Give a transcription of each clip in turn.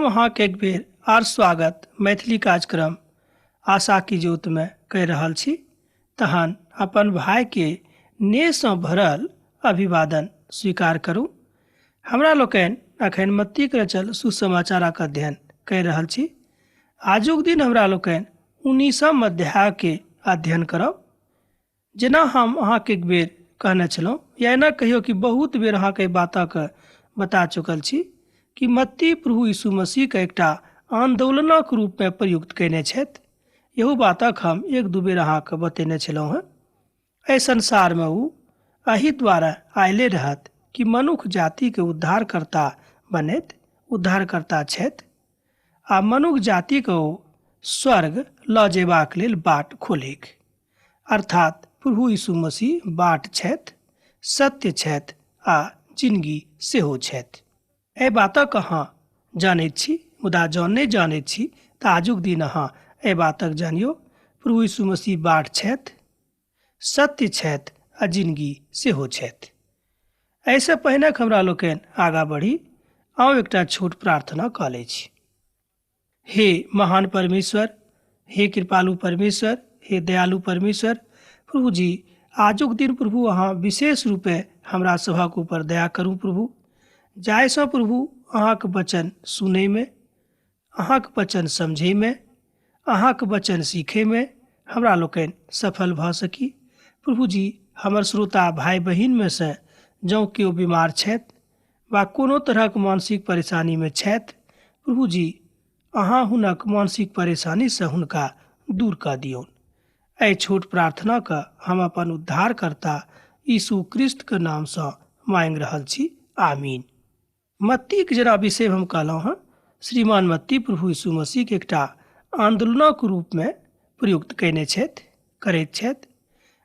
हम अहाँके एक बेर आर स्वागत मैथिली कार्यक्रम आशा की ज्योतिमे कहि रहल छी। तहन अपन भाइके नेहसँ भरल अभिवादन स्वीकार करू। हमरा लोकनि अखन मत्तीक रचल सुसमाचारक अध्ययन कहि रहल छी। आजुक दिन हमरा लोकनि 19 अध्यायके अध्ययन करब। जेना हम अहाँके एक बेर कहने छलहुँ, या एना कहियौ कि बहुत बेर अहाँके एहि बातक बता चुकल छी कि मत्ती प्रभु यीशु मसीहके एकटा आन्दोलनक रूपमे प्रयुक्त कयने छथि। इहो बातक हम एक दू बेर अहाँके बतेने छलहुँ हेँ। एहि संसारमे ओ एहि द्वारा आयले रहत कि मनुख जातिके उद्धारकर्ता बनैत उद्धारकर्ता छथि आ मनुख जातिके ओ स्वर्ग लऽ जेबाक लेल बाट खोलैक। अर्थात प्रभु यीशु मसीह बाट छथि, सत्य छथि आ जिनगी सेहो छथि। एहि बातक अहाँ जानैत छी, मुदा जँ नहि जानैत छी तऽ आजुक दिन अहाँ एहि बातक जानियौ। प्रभु यीशु मसीह बाट छथि, सत्य छथि आ जिनगी सेहो छथि। एहिसँ पहिने हमरा लोकनि आगाँ बढ़ी, आउ एकटा छोट प्रार्थना कऽ लै छी। हे महान परमेश्वर, हे कृपालु परमेश्वर, हे दयालु परमेश्वर प्रभु जी, आजुक दिन प्रभु अहाँ विशेष रूपे हमरा सभक ऊपर दया करू प्रभु, जाहिसँ प्रभु अहाँके वचन सुनैमे, अहाँके वचन समझैमे, अहाँके वचन सीखैमे हमरा लोकनि सफल भऽ सकी। प्रभु जी, हमर श्रोता भाय बहिनमे सँ जँ केओ बीमार छथि वा कोनो तरहक मानसिक परेशानीमे छथि, प्रभु जी अहाँ हुनक मानसिक परेशानीसँ हुनका दूर कऽ दियौन। एहि छोट प्रार्थनाके हम अपन उद्धारकर्ता यीशु क्रिस्तके नामसँ मांगि रहल छी, आमीन। मत्तीक जेना विषय हम कहलहुँ हँ, श्रीमान मत्ती प्रभु यीशु मसीहके एकटा आन्दोलनक रूपमे प्रयुक्त कयने छथि, करैत छथि।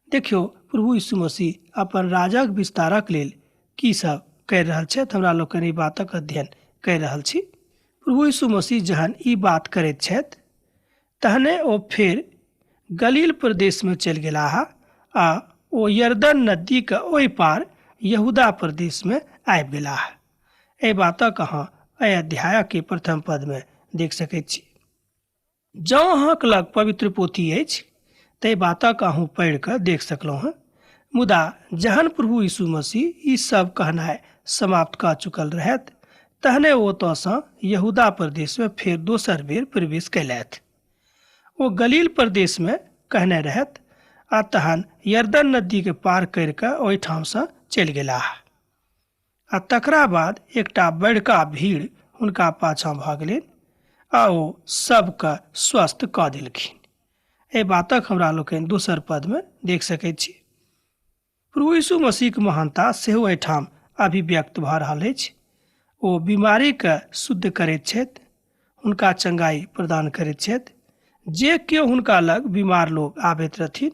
देखियौ प्रभु यीशु मसीह अपन राजक विस्तारक लेल की सब करि रहल छथि, हमरा लोकनि ई बातक अध्ययन करि रहल छी। प्रभु यीशु मसीह जहन ई बात करैत छथि तहने ओ फेर गलील प्रदेशमे चलि गेलाह आ ओ यरदन नदीके ओहि पार यहूदा प्रदेशमे आबि गेलाह। एहि बातक अहाँ एहि अध्यायके प्रथम पदमे देख सकैत छी। जँ अहाँक लग पवित्र पोथी अछि ताहि बातक अहूँ पढ़ि कऽ देख सकलहुँ हँ। मुदा जहन प्रभु यीशु मसीह ई सब कहनाइ समाप्त कऽ चुकल रहथि तहने ओ ओतऽसँ यहूदा प्रदेशमे फेर दोसर बेर प्रवेश कयलथि। ओ गलील प्रदेशमे कहने रहथि आ तहन यरदन नदीके पार करि कऽ ओहिठामसँ चलि गेलाह आ तकरा बाद एकटा बड़का भीड़ हुनका पाछाँ भऽ गेलनि आ ओ सबके स्वस्थ कऽ देलखिन। एहि बातक हमरा लोकनि दोसर पदमे देख सकैत छी। प्रभु यीशु मसीहक महानता सेहो एहिठाम अभिव्यक्त भऽ रहल अछि। ओ बीमारीके शुद्ध करैत छथि, हुनका चंगाई प्रदान करैत छथि। जे केओ हुनका लग बीमार लोक आबैत रहथिन,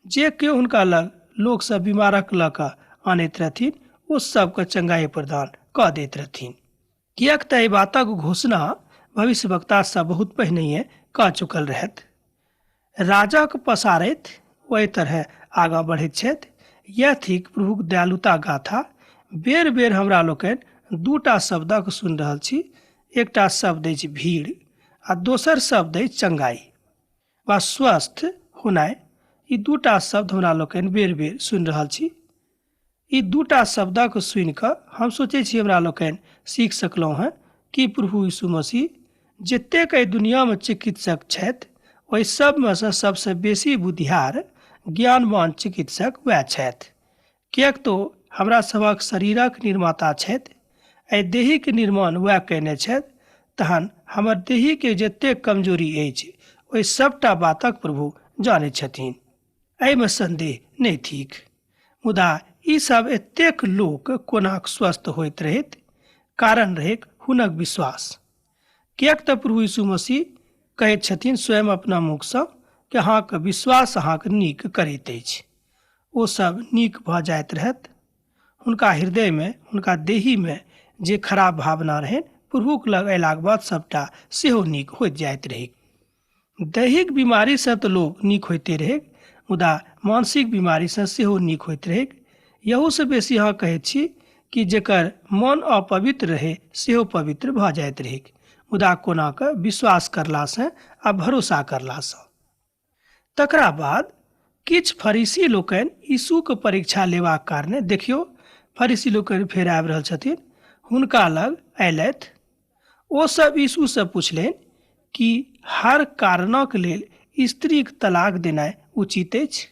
जे केओ हुनका लग लोकसभ बीमारक लऽ कऽ आनैत रहथिन, ओ सबके चंगाई प्रदान कऽ दैत रहथिन। किएक तऽ एहि बातक घोषणा भविष्यवक्ता सब बहुत पहिनहिए कऽ चुकल रहथि। राजाक पसारैत ओहि तरहे आगाँ बढ़ैत छथि। यैह थिक प्रभुक दयालुता गाथा। बेर बेर हमरा लोकनि दूटा शब्दक सुनि रहल छी। एकटा शब्द अछि भीड़ आ दोसर शब्द अछि चंगाई वा स्वस्थ होनाइ। ई दूटा शब्द हमरा लोकनि बेर बेर सुनि रहल छी। ई दूटा शब्दक सुनि कऽ हम सोचै छी हमरा लोकनि सीख सकलहुँ हँ कि प्रभु यीशु मसीह जतेक एहि दुनियामे चिकित्सक छथि ओहि सबमे सँ सबसँ बेसी बुधियार ज्ञानवान चिकित्सक वएह छथि। किएक तऽ ओ हमरा सभक शरीरक निर्माता छथि, एहि देहीक निर्माण वएह कयने छथि, तहन हमर देहीके जतेक कमजोरी अछि ओहि सबटा बातक प्रभु जानैत छथिन। एहिमे संदेह नहि थिक। मुदा ई सब एतेक लोक कोना स्वस्थ होइत रहैत? कारण रहैक हुनक विश्वास। किएक तऽ प्रभु यीशु मसीह कहैत छथिन स्वयं अपना मुखसँ कि अहाँके विश्वास अहाँके नीक करैत अछि। ओ सब नीक भऽ जाइत रहत। हुनका हृदयमे, हुनका देहीमे जे खराब भावना रहनि प्रभुक लग अयलाक बाद सबटा सेहो नीक होइत जाइत रहैक। दैहिक बीमारीसँ तऽ लोक नीक होइते रहैक, मुदा मानसिक बीमारीसँ सेहो नीक होइत रहैक। एहूसँ बेसी अहाँ कहैत छी कि जकर मन अपवित्र रहै सेहो पवित्र भऽ जाइत रहैक। मुदा कोना कऽ विश्वास करलासँ आ भरोसा करलासँ। तकरा बाद किछु फरीसी लोकनि यीशुके परीक्षा लेबाक कारणे, देखियौ फरीसी लोकनि फेर आबि रहल छथिन, हुनका लग अयलथि। ओ सब यीशुसँ पुछलनि कि हर कारणक लेल स्त्रीक तलाक देनाइ उचित अछि।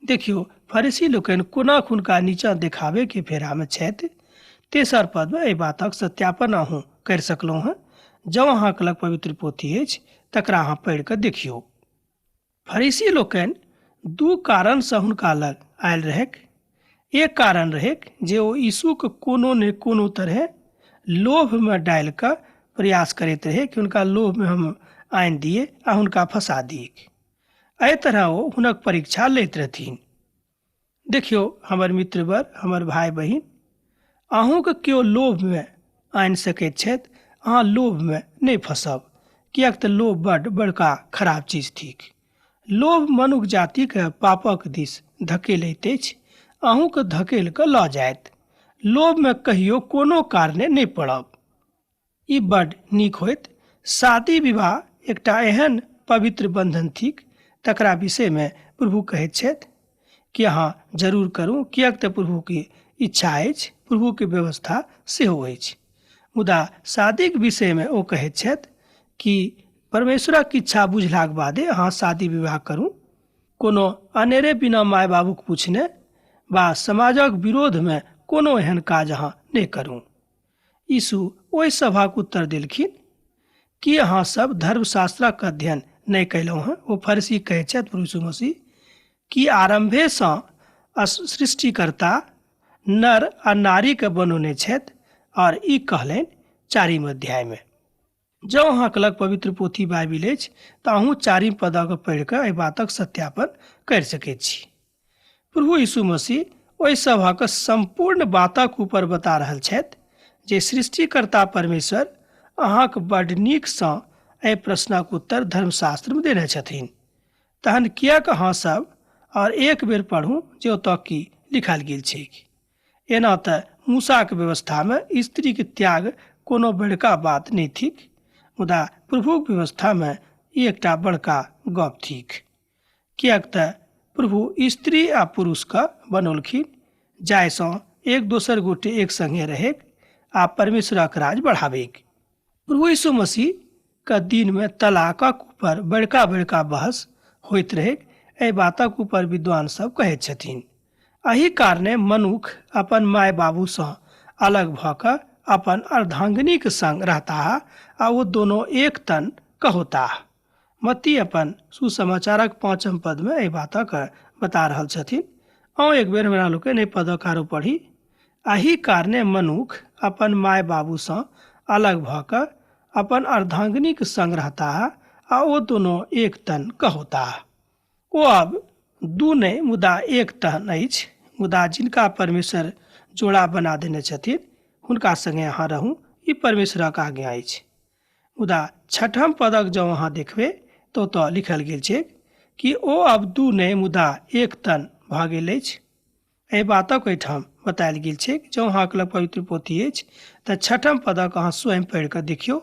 देखियौ फरीसी लोकनि कोना हुनका नीचाँ देखाबैके फेरामे छथि। तेसर पदमे एहि बातक सत्यापन अहूँ करि सकलहुँ हँ। जँ अहाँके लग पवित्र पोथी अछि तकरा अहाँ पढ़ि कऽ देखियौ। फरीसी लोकनि दू कारणसँ हुनका लग आयल रहैक। एक कारण रहैक जे ओ यीशुके कोनो ने कोनो तरहे लोभमे डालि कऽ प्रयास करैत रहै कि हुनका लोभमे हम आनि दिए आ हुनका फंसा दिए। एहि तरह ओ हुनक परीक्षा लैत रहथिन। देखियौ हमर मित्रवर, हमर भाय बहिन, अहूँके केओ लोभमे आनि सकैत छथि, अहाँ लोभमे नहि फँसब, किएक तऽ लोभ बड्ड बड़का खराब चीज थिक। लोभ मनुख जातिके पापक दिस धकेलैत अछि, अहूँके धकेल कऽ लऽ जायत। लोभमे कहियो कोनो कारणे नहि पड़ब, ई बड्ड नीक होयत। शादी विवाह एकटा एहन पवित्र बंधन थिक, तकरा विषयमे प्रभु कहैत छथि कि अहाँ जरूर करू, किएक तऽ प्रभुके इच्छा अछि, प्रभुके व्यवस्था सेहो अछि। मुदा शादीके विषयमे ओ कहैत छथि कि परमेश्वरक इच्छा बुझलाक बादे अहाँ शादी विवाह करू। कोनो अनेरे बिना माय बाबूके पूछने वा समाजक विरोधमे कोनो एहन काज अहाँ नहि करू। यीशु ओहि सभाक उत्तर देलखिन, की अहाँ सब धर्मशास्त्रक अध्ययन नहि कयलहुँ हँ? ओ फरीसी कहै छथि प्रभु यीशु मसीह कि आरम्भेसँ सृष्टिकर्ता नर आ नारीके बनौने छथि, आओर ई कहलनि चारिम अध्यायमे। जँ अहाँके लग पवित्र पोथी बाइबिल अछि तऽ अहूँ चारिम पदक पढ़ि कऽ एहि बातक सत्यापन करि सकैत छी। प्रभु यीशु मसीह ओहि सभक सम्पूर्ण बातक ऊपर बता रहल छथि जे सृष्टिकर्ता परमेश्वर अहाँक बड्ड नीकसँ एहि प्रश्नक उत्तर धर्मशास्त्रमे देने छथिन। तहन किएक अहाँ सब आओर एक बेर पढ़ू जे ओतऽ की लिखल गेल छैक। एना तऽ मूसाक व्यवस्थामे स्त्रीक त्याग कोनो बड़का बात नहि थिक, मुदा प्रभुक व्यवस्थामे ई एकटा बड़का गप थिक। किएक तऽ प्रभु स्त्री आ पुरुषके बनौलखिन जाहिसँ एक दोसर गोटे एक संगे रहैक आ परमेश्वरक राज बढ़ाबैक। प्रभु यीशु मसीह के दिनमे तलाकक ऊपर बड़का बड़का बहस होइत रहैक, एहि बातक ऊपर विद्वान सब कहैत छथिन। एहि कारणे मनुख अपन माय बाबूसँ अलग भऽ कऽ अपन अर्धांगिनीक संग रहताह आ ओ दोनो एक तन कहोताह। मत्ती अपन सुसमाचारक पाँचम पदमे एहि बातक बता रहल छथिन। अहूँ एक बेर हमरा लोकनि एहि पदक आरो पढ़ी। एहि कारणे मनुख अपन माय बाबूसँ अलग भऽ कऽ अपन अर्धांगिनीक संग रहताह आ ओ दोनो एक तन कहोताह। ओ आब दू नहि मुदा एक तन अछि, मुदा जिनका परमेश्वर जोड़ा बना देने छथिन हुनका संगे अहाँ रहू, ई परमेश्वरक आज्ञा अछि। मुदा छठम पदक जँ अहाँ देखबै तऽ ओतऽ लिखल गेल छै कि ओ आब दू नहि मुदा एक तन भऽ गेल अछि। एहि बातक एहिठाम बतायल गेल छै। जँ अहाँके लग पवित्र पोथी अछि तऽ छठम पदक अहाँ स्वयं पढ़ि कऽ देखियौ।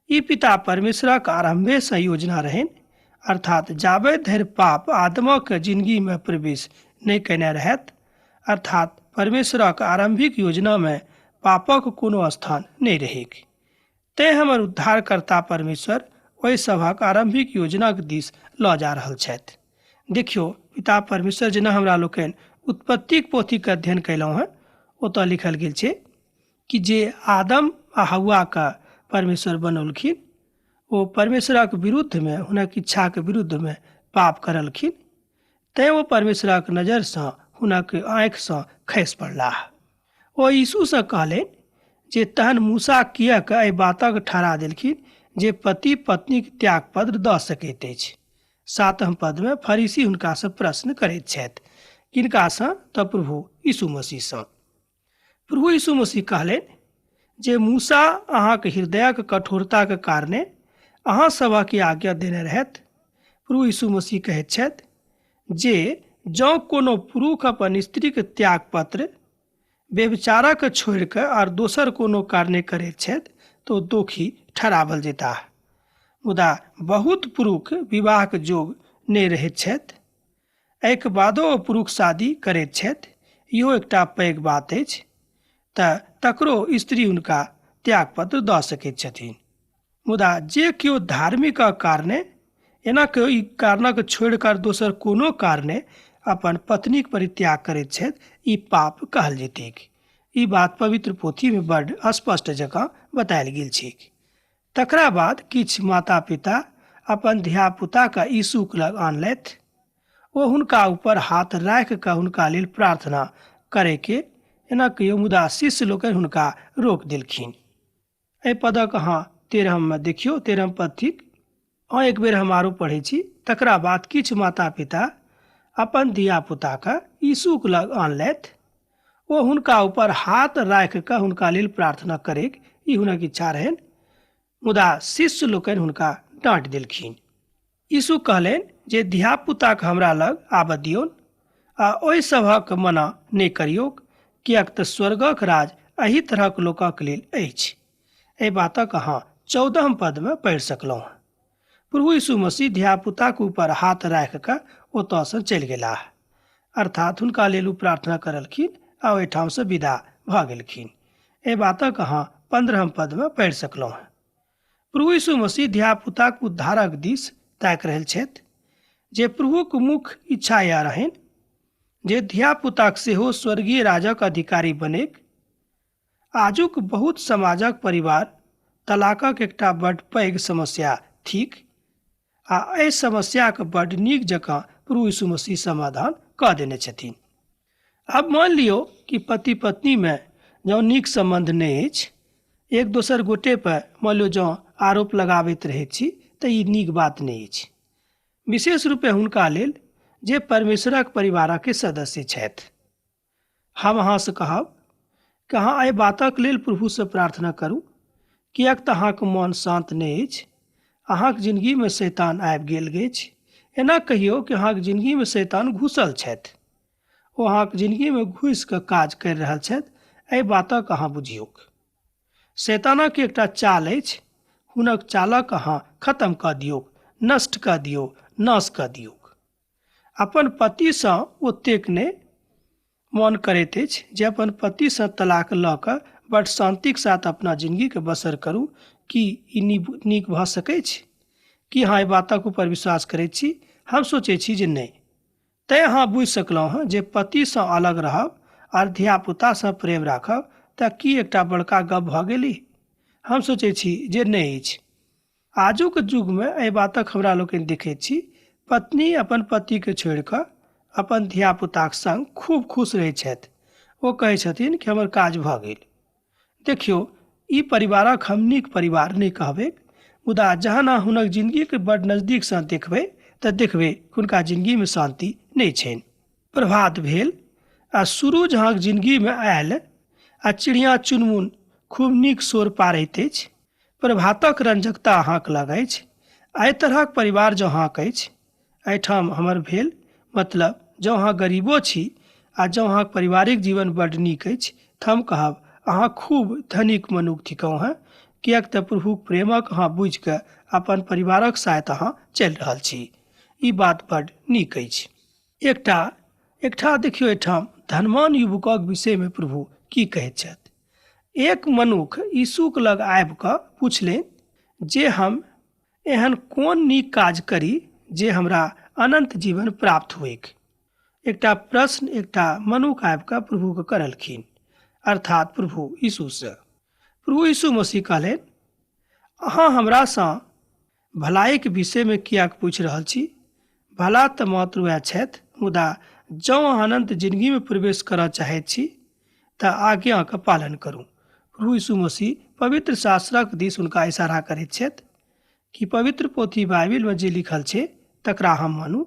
ई पिता परमेश्वरक आरम्भेसँ योजना रहनि, अर्थात जाबे धरि पाप आदमक जिंदगीमे प्रवेश नहि कयने रहत, अर्थात परमेश्वरक आरम्भिक योजनामे पापक कोनो स्थान नहि रहैक। तेँ हमर उद्धारकर्ता परमेश्वर ओहि सभक आरम्भिक योजनाक दिस लऽ जा रहल छथि। देखियौ, पिता परमेश्वर जेना हमरा लोकनि उत्पत्तिक पोथीके अध्ययन कयलहुँ हेँ, ओतऽ लिखल गेल छै कि जे आदम आ हव्वाके परमेश्वर बनौलखिन, ओ परमेश्वरक विरुद्धमे, हुनक इच्छाके विरुद्धमे पाप करलखिन, तेँ ओ परमेश्वरक नजरसँ, हुनक आँखिसँ खसि पड़लाह। ओ यीशुसँ कहलनि जे तहन मूसा किएक एहि बातक ठहरा देलखिन जे पति पत्नीक त्यागपत्र दऽ सकैत अछि। सातम पदमे फरीसी हुनकासँ प्रश्न करैत छथि। किनकासँ? तऽ प्रभु यीशु मसीहसँ। प्रभु यीशु मसीह कहलनि जे मूसा अहाँक हृदयक कठोरताक कारणे अहाँ सभक ई आज्ञा देने रहथि। प्रभु यीशु मसीह कहैत छथि जे जँ कोनो पुरुष अपन स्त्रीक त्यागपत्र व्यभिचारक छोड़ि कऽ आर दोसर कोनो कारणे करैत छथि तऽ ओ दोषी ठहरावल जेताह। मुदा बहुत पुरुष विवाहक जोग नहि रहैत छथि, एहिके बादो ओ पुरुष शादी करैत छथि, इहो एकटा पैघ बात अछि। तऽ तकरो स्त्री हुनका त्यागपत्र दऽ सकैत छथिन। मुदा जे केओ धार्मिक कारणे एना केओ ई कारणक छोड़ि कऽ दोसर कोनो कारणे अपन पत्नीक परित्याग करैत छथि, ई पाप कहल जेतैक। ई बात पवित्र पोथीमे बड्ड स्पष्ट जकाँ बतायल गेल छैक। तकरा बाद किछु माता पिता अपन धियापुताके यीशुक लग आनलथि। ओ हुनका ऊपर हाथ राखि कऽ हुनका लेल प्रार्थना करैके एना कहियो, मुदा शिष्य लोकनि हुनका रोकि देलखिन। एहि पदक अहाँ 13ममे देखियौ, 13म पद थिक। अहाँ एक बेर हम आरो पढ़ै छी। तकरा बाद किछु माता पिता अपन धियापुताके यीशुक लग आनलथि। ओ हुनका ऊपर हाथ राखि कऽ हुनका लेल प्रार्थना करैक ई हुनक इच्छा रहनि, मुदा शिष्य लोकनि हुनका डाँटि देलखिन। यीशु कहलनि जे धियापुताके हमरा लग आबऽ दियौन आ ओहि सभक मना नहि करियौक, किएक तऽ स्वर्गक राज एहि तरहक लोकक लेल अछि। एहि बातक अहाँ 14म पदमे पढ़ि सकलहुँ। प्रभु यीशु मसीह धियापुताक ऊपर हाथ राखि कऽ ओतयसँ चलि गेलाह, अर्थात हुनका लेल ओ प्रार्थना करलखिन आ ओहिठामसँ विदा भऽ गेलखिन। एहि बातक अहाँ 15म पदमे पढ़ि सकलहुँ। प्रभु यीशु मसीह धियापुताक उद्धारक दिस ताकि रहल छथि, जे प्रभुक मुख्य इच्छा यह रहनि जे धियापुताक सेहो स्वर्गीय राजक अधिकारी बनैक। आजुक बहुत समाजक परिवार तलाकक एकटा बड्ड पैघ समस्या थिक आ एहि समस्याक बड्ड नीक जकाँ प्रभु यीशु मसीह समाधान कऽ देने छथिन। आब मान लियौ कि पति पत्नीमे जँ नीक सम्बन्ध नहि अछि, एक दोसर गोटे पर मान लियौ जँ आरोप लगाबैत रहैत छी, तऽ ई नीक बात नहि अछि, विशेष रूपे हुनका लेल जे परमेश्वरक परिवारक सदस्य छथि। हम अहाँसँ कहब कि अहाँ एहि बातक लेल प्रभुसँ प्रार्थना करू, किएक तऽ अहाँके मन शान्त नहि अछि, अहाँके जिनगीमे शैतान आबि गेल अछि। एना कहियौ कि अहाँके जिनगीमे शैतान घुसल छथि, ओ अहाँके जिनगीमे घुसि कऽ काज करि रहल छथि, एहि बातक अहाँ बुझियौक। शैतानक एकटा चाल अछि, हुनक चालक अहाँ खत्म कऽ दियौक, नष्ट कऽ दियौ, नाश कऽ दियौक। अपन पतिसँ ओतेक नहि मन करैत अछि जे अपन पतिसँ तलाक लऽ कऽ बड शान्तिक साथ अपना जिनगीके बसर करू। की ई नीक भऽ सकैछ? की अहाँ एहि बातक ऊपर विश्वास करैत छी? हम सोचै छी जे नहि। तैँ अहाँ बुझि सकलहुँ हँ जे पतिसँ अलग रहब आर धियापुतासँ प्रेम राखब तऽ की एकटा बड़का गप भऽ गेली? हम सोचै छी जे नहि अछि। आजुक युगमे एहि बातक हमरा लोकनि देखैत छी, पत्नी अपन पतिके छोड़ि कऽ अपन धियापुताक संग खूब खुश रहैत छथि। ओ कहै छथिन कि हमर काज भऽ गेल। देखियौ, ई परिवारक हम नीक परिवार नहि कहबै, मुदा जहन अहाँ हुनक जिनगीके बड्ड नजदीकसँ देखबै तऽ देखबै हुनका जिनगीमे शान्ति नहि छनि। प्रभात भेल आ सुरुज अहाँके जिनगीमे आयल आ चिड़िया चुनमुन खूब नीक शोर पारैत अछि। प्रभातक रंजकता अहाँके लग अछि। एहि तरहक परिवार जँ अहाँके अछि, एहिठाम हमर भेल मतलब जँ अहाँ गरीबो छी आ जँ अहाँके पारिवारिक जीवन बड्ड नीक अछि तऽ हम कहब अहाँ खूब धनिक मनुख थिकहुँ हेँ, किएक तऽ प्रभुक प्रेमक अहाँ बुझिकऽ अपन परिवारक साथ अहाँ चलि रहल छी। ई बात बड्ड नीक अछि। एकटा एकठा देखियौ, एहिठाम धनवान युवकक विषयमे प्रभु की कहैत छथि। एक मनुख यीशुक लग आबि कऽ पुछलनि जे हम एहन कोन नीक काज करी जे हमरा अनन्त जीवन प्राप्त होइक। एकटा प्रश्न एकटा मनुख आबि कऽ प्रभुके करलखिन, अर्थात प्रभु यीशुसँ। प्रभु यीशु मसीह कहलनि, अहाँ हमरासँ भलाइके विषयमे किएक पूछि रहल छी? भला तऽ मात्र वएह छथि, मुदा जँ अहाँ अनन्त जिनगीमे प्रवेश करऽ चाहैत छी तऽ आज्ञाके पालन करू। प्रभु यीशु मसीह पवित्र शास्त्रक दिस हुनका इशारा करैत छथि कि पवित्र पोथी बाइबिलमे जे लिखल छै तकरा हम मानू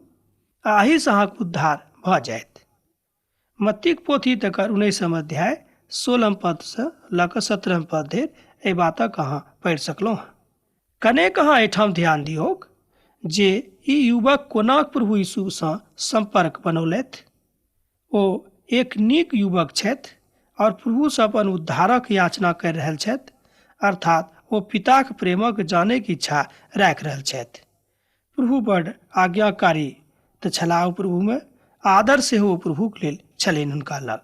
आ एहिसँ अहाँके उद्धार भऽ जायत। मत्तीक पोथी तकर 19म अध्याय 16म पदसँ लऽ कऽ 17म पद धरि एहि बातक अहाँ पढ़ि सकलहुँ। कनेक अहाँ एहिठाम ध्यान दियौक जे ई युवक कोना प्रभु यीशुसँ सम्पर्क बनौलथि। ओ एक नीक युवक छथि और प्रभुसँ अपन उद्धारक याचना करि रहल छथि, अर्थात ओ पिताक प्रेमक जानैके इच्छा राखि रहल छथि। प्रभु बड आज्ञाकारी तऽ छलाह, प्रभुमे आदर सेहो प्रभुक लेल छलनि हुनका लग।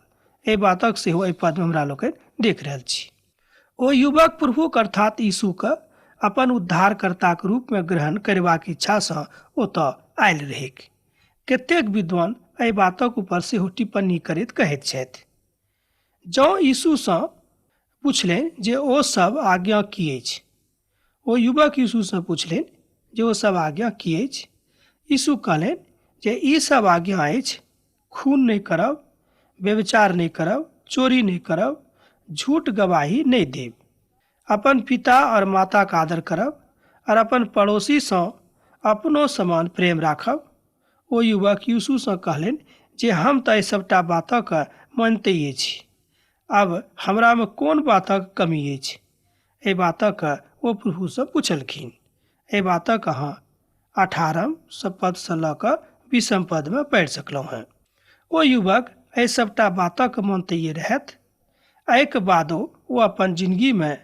एहि बातक सेहो एहि पदमे हमरा लोकनि देख रहल छी। ओ युवक प्रभुक अर्थात यीशुके अपन उद्धारकर्ताक रूपमे ग्रहण करबाक इच्छासँ ओतऽ आयल रहैक। कतेक विद्वान एहि बातक ऊपर सेहो टिप्पणी करैत कहैत छथि, जँ यीशुसँ पुछलनि जे ओ सब आज्ञा की अछि। ओ युवक यीशुसँ पुछलनि जे ओ सब आज्ञा की अछि। यीशु कहलनि जे ई सब आज्ञा अछि, खून नहि करब, व्यभिचार नहि करब, चोरी नहि करब, झूठ गवाही नहि देब, अपन पिता और माताक आदर करब और अपन पड़ोसीसँ अपनो समान प्रेम राखब। ओ युवक यीशुसँ कहलनि जे हम तऽ एहि सभटा बातक मानिते छी, आब हमरामे कोन बातक कमी अछि? एहि बातक ओ प्रभुसँ पुछलखिन। एहि बातक अहाँ 18 पदसँ लऽ कऽ 20 पदमे पढ़ि सकलहुँ हेँ। ओ युवक एहि सभटा बातक मानतैए रहथि, एहिके बादो ओ अपन जिनगीमे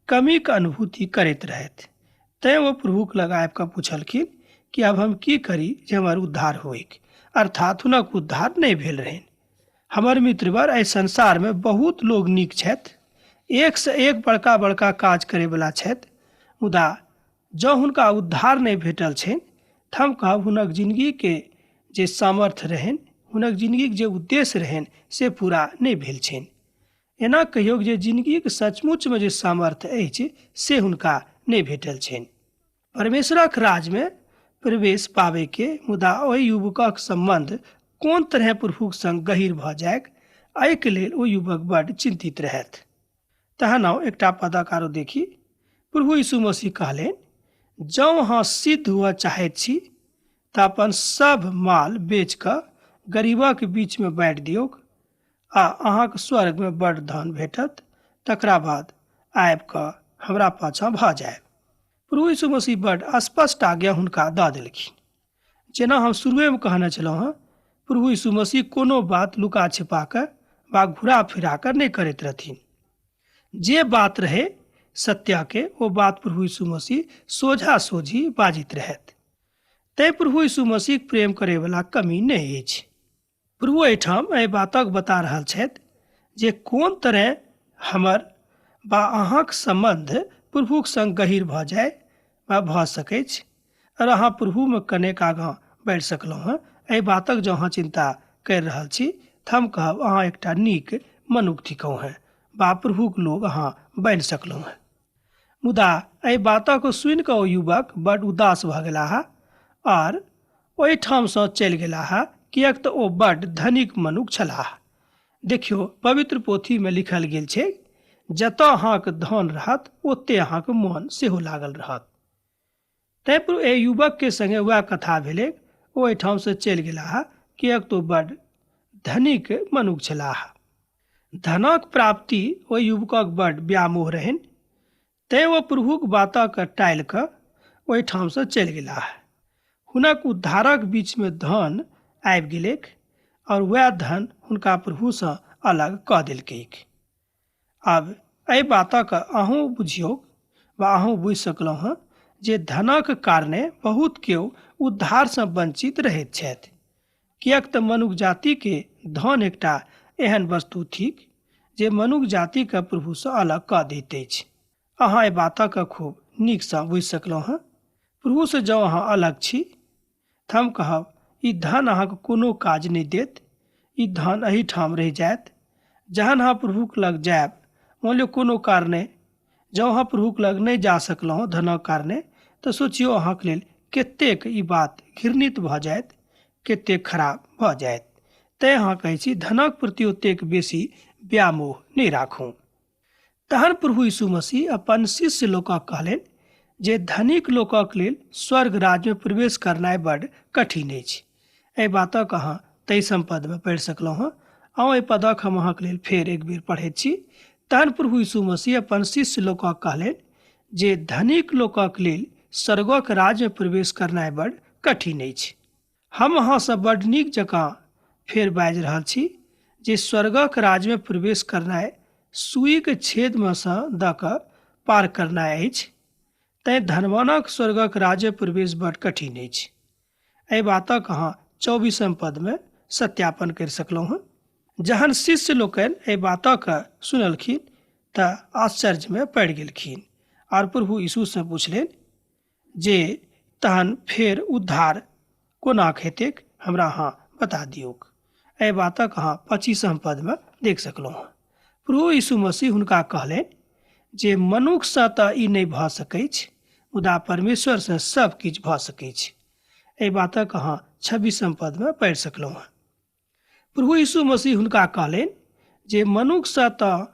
कमीके अनुभूति करैत रहथि। तैँ ओ प्रभुक लग आबि कऽ पुछलखिन कि आब हम की करी जे हमर उद्धार होइक, अर्थात हुनक उद्धार नहि भेल रहनि। हमर मित्रवर, एहि संसारमे बहुत लोग नीक छथि, एकसँ एक बड़का बड़का काज करैवला छथि, मुदा जँ हुनका उद्धार नहि भेटल छनि तऽ हम कहब हुनक जिनगीके जे सामर्थ्य रहनि, हुनक जिनगीके जे उद्देश्य रहनि से पूरा नहि भेल छनि। एना कहियौ जे जिनगीके सचमुचमे जे सामर्थ्य अछि से हुनका नहि भेटल छनि परमेश्वरक राजमे प्रवेश पाबैके। मुदा ओहि युवकक सम्बन्ध कोन तरहे प्रभुक संग गहीर भऽ जाइक, एहिके लेल ओ युवक बड्ड चिन्तित रहथि। तहन आउ एकटा पदक आरो देखी। प्रभु यीशु मसीह कहलनि, जँ अहाँ सिद्ध हुअ चाहैत छी तऽ अपन सभ माल बेच कऽ गरीबक बीचमे बाँटि दियौक आ अहाँके स्वर्गमे बड्ड धन भेटत, तकरा बाद आबि कऽ हमरा पाछाँ भऽ जायब। प्रभु यीशु मसीह बड्ड स्पष्ट आज्ञा हुनका दऽ देलखिन। जेना हम शुरुएमे कहने छलहुँ हँ, प्रभु यीशु मसीह कोनो बात लुका छिपा कऽ वा घुरा फिरा कऽ नहि करैत रहथिन। जे बात रहै सत्याके, ओ बात प्रभु यीशु मसीह सोझा सोझी बाजैत रहथि। तैँ प्रभु यीशु मसीहक प्रेम करैवला कमी नहि अछि। प्रभु एहिठाम एहि बातक बता रहल छथि जे कोन तरह हमर वा अहाँक सम्बन्ध प्रभुक संग गहीर भऽ जाय वा भऽ सकैछ और अहाँ प्रभुमे कनेक आगाँ बढ़ि सकलहुँ हँ। एहि बातक जँ अहाँ चिन्ता करि रहल छी तऽ हम कहब अहाँ एकटा नीक मनुख थिकहुँ हँ वा प्रभुक लोग अहाँ बनि सकलहुँ हँ। मुदा एहि बातक सुनि कऽ ओ युवक बड्ड उदास भऽ गेलाह आर ओहिठामसँ चलि गेलाह, किएक तऽ ओ बड्ड धनिक मनुख छलाह। देखियौ, पवित्र पोथीमे लिखल गेल छै, जतऽ अहाँक धन रहत ओते अहाँक मन सेहो लागल रहत। तैँ पर एहि युवकके संगे वएह कथा भेलै, ओ एहिठामसँ चलि गेलाह किएक तऽ ओ बड्ड धनिक मनुख छलाह। धनक प्राप्ति ओहि युवकक बड्ड व्यामोह रहनि, तैँ ओ प्रभुक बातक टालि कऽ ओहिठामसँ चलि गेलाह। हुनक उद्धारक बीचमे धन आबि गेलैक आओर वएह धन हुनका प्रभुसँ अलग कऽ देलकैक। आब एहि बातक अहूँ बुझियौ वा अहूँ बुझि सकलहुँ हँ जे धनक कारणे बहुत केओ उद्धारसँ वञ्चित रहैत छथि, किएक तऽ मनुख जातिके धन एकटा एहन वस्तु थिक जे मनुख जातिके प्रभुसँ अलग कऽ दैत अछि। अहाँ एहि बातक खूब नीकसँ बुझि सकलहुँ हँ। प्रभुसँ जँ अहाँ अलग छी तऽ हम कहब ई धन अहाँके कोनो काज नहि देत, ई धन एहिठाम रहि जायत। जहन अहाँ प्रभुक लग जायब, मानि लियौ कोनो कारणे जँ अहाँ प्रभुक लग नहि जा सकलहुँ धनक कारणे, तऽ सोचियौ अहाँके लेल कतेक ई बात घृणित भऽ जायत, कतेक खराब भऽ जायत। तैँ अहाँ कहै छी धनक प्रति ओतेक बेसी व्यामोह नहि राखू। तहन प्रभु यीशु मसीह अपन शिष्य लोकक कहलनि जे धनिक लोकक लेल स्वर्ग राज्यमे प्रवेश करनाइ बड्ड कठिन अछि। एहि बातक अहाँ 23 पदमे पढ़ि सकलहुँ हँ। आउ एहि पदक हम अहाँके लेल फेर एक बेर पढ़ैत छी। तहन प्रभु यीशु मसीह अपन शिष्य लोकक कहलनि जे धनिक लोकक लेल स्वर्गक राज्यमे प्रवेश करनाइ बड्ड कठिन अछि। हम अहाँसँ बड्ड नीक जकाँ फेर बाजि रहल छी जे स्वर्गक राज्यमे प्रवेश करनाइ सुईके छेदमे सँ दऽ कऽ पार करनाइ अछि, तैँ धनवानक स्वर्गक राज्य प्रवेश बड कठिन अछि। एहि बातक अहाँ 24 पदमे सत्यापन करि सकलहुँ हँ। जहन शिष्य लोकनि एहि बातक सुनलखिन तऽ आश्चर्यमे पड़ि गेलखिन आओर प्रभु यीशुसँ पुछलनि जे तहन फेर उद्धार कोना हेतैक, हमरा अहाँ बता दियौक। एहि बातक अहाँ 25 पदमे देख सकलहुँ हँ। प्रभु यीशु मसीह हुनका कहलनि जे मनुखसँ तऽ ई नहि भऽ सकैछ, मुदा परमेश्वरसँ सब किछु भऽ सकैछ। एहि बातक अहाँ 26 पदमे पढ़ि सकलहुँ हँ। प्रभु यीशु मसीह हुनका कहलनि जे मनुखसँ तऽ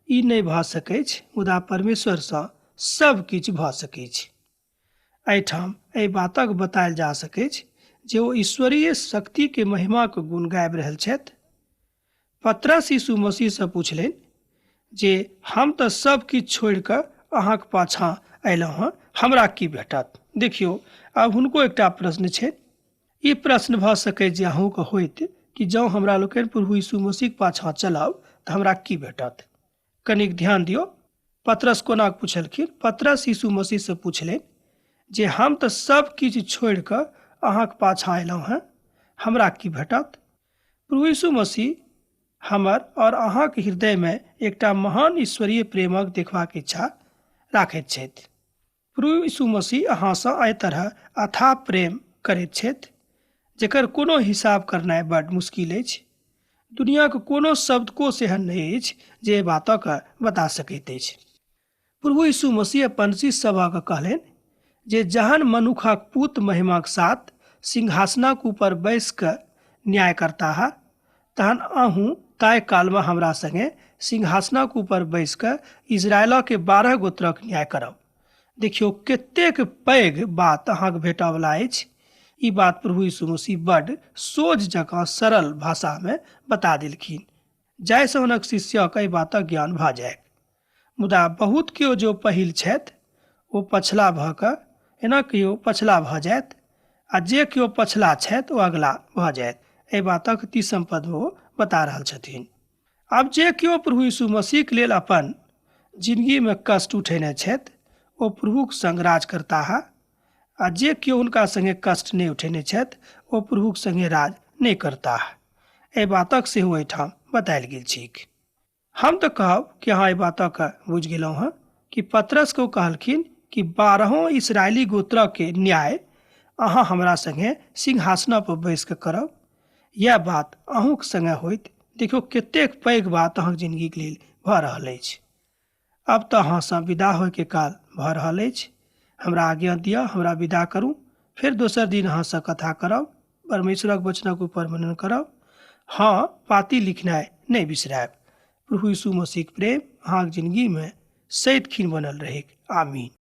ई नहि भऽ सकैछ, मुदा परमेश्वरसँ सब किछु भऽ सकैछ। एहिठाम एहि बातक बतायल जा सकैछ जे ओ ईश्वरीय शक्तिके महिमाक गुण गाबि रहल छथि। पतरस यीशु मसीहसँ पुछलनि जे हम तऽ सब किछु छोड़ि कऽ अहाँके पाछाँ अयलहुँ हँ, हमरा की भेटत? देखियौ, आब हुनको एकटा प्रश्न छै। ई प्रश्न भऽ सकै जे अहूँके होइत कि जँ हमरा लोकनि प्रभु यीशु मसीहके पाछाँ चलब तऽ हमरा की भेटत? कनिक ध्यान दियौ, पतरस कोना पुछलखिन। पतरस यीशु मसीहसँ पुछलनि जे हम तऽ सब किछु छोड़ि कऽ अहाँके पाछाँ अयलहुँ हँ, हमरा की भेटत? प्रभु यीशु मसीह हमर और अहाँके हृदयमे एकटा महान ईश्वरीय प्रेमक देखबाक इच्छा राखैत छथि। प्रभु यीशु मसीह अहाँसँ एहि तरह अथाह प्रेम करैत छथि जकर कोनो हिसाब करनाइ बड मुश्किल अछि। दुनियाके कोनो शब्दकोश एहन नहि अछि जे एहि बातक बता सकैत अछि। प्रभु यीशु मसीह अपन शिष्य सभक कहलनि जे जहन मनुखक पुत महिमाक साथ सिंहासनक ऊपर बैस कऽ न्याय करताह, तहन अहूँ ताहि कालमे हमरा संगे सिंहासनक ऊपर बैस कऽ इजरायलके 12 गोत्रक न्याय करब। देखियौ कतेक पैघ बात अहाँके भेटयवला अछि। ई बात प्रभु यीशु मसीह बड सोझ जकाँ सरल भाषामे बता देलखिन, जाहिसँ हुनक शिष्यक एहि बातक ज्ञान भऽ जाय। मुदा बहुत केओ जो पहिल छथि ओ पछला भऽ कऽ एना केओ पछला भऽ जायत, आ जे केओ पछला छथि ओ अगला भऽ जायत। एहि बातक 30 पदमे ओ बता रहल छथिन। आब जे केओ प्रभु यीशु मसीहके लेल अपन जिंदगीमे कष्ट उठेने छथि ओ प्रभुक संग राज करताह, आ जे केओ हुनका संगे कष्ट नहि उठेने छथि ओ प्रभुक संगे राज नहि करताह। एहि बातक सेहो एहिठाम बतायल गेल छैक। हम तऽ कहब कि अहाँ एहि बातक बुझि गेलहुँ हँ कि पतरस को कहलखिन कि 12 इसराइली गोत्रके न्याय अहाँ हमरा संगे सिंहासन पर बैस कऽ करब। यैह बात अहूँके संगे होइत। देखियौ कतेक पैघ बात अहाँके जिंदगीके लेल भऽ रहल अछि। अब तऽ अहाँसँ विदा होइके काल भऽ रहल अछि। हमरा आज्ञा दिअ, हमरा विदा करू। फेर दोसर दिन अहाँसँ कथा करब, परमेश्वरक वचनक ऊपर मनन करब। हाँ, पाती लिखनाइ नहि बिसरायब। प्रभु यीशु मसीहक प्रेम अहाँके जिंदगीमे सदिखन बनल रहैक। आमीन।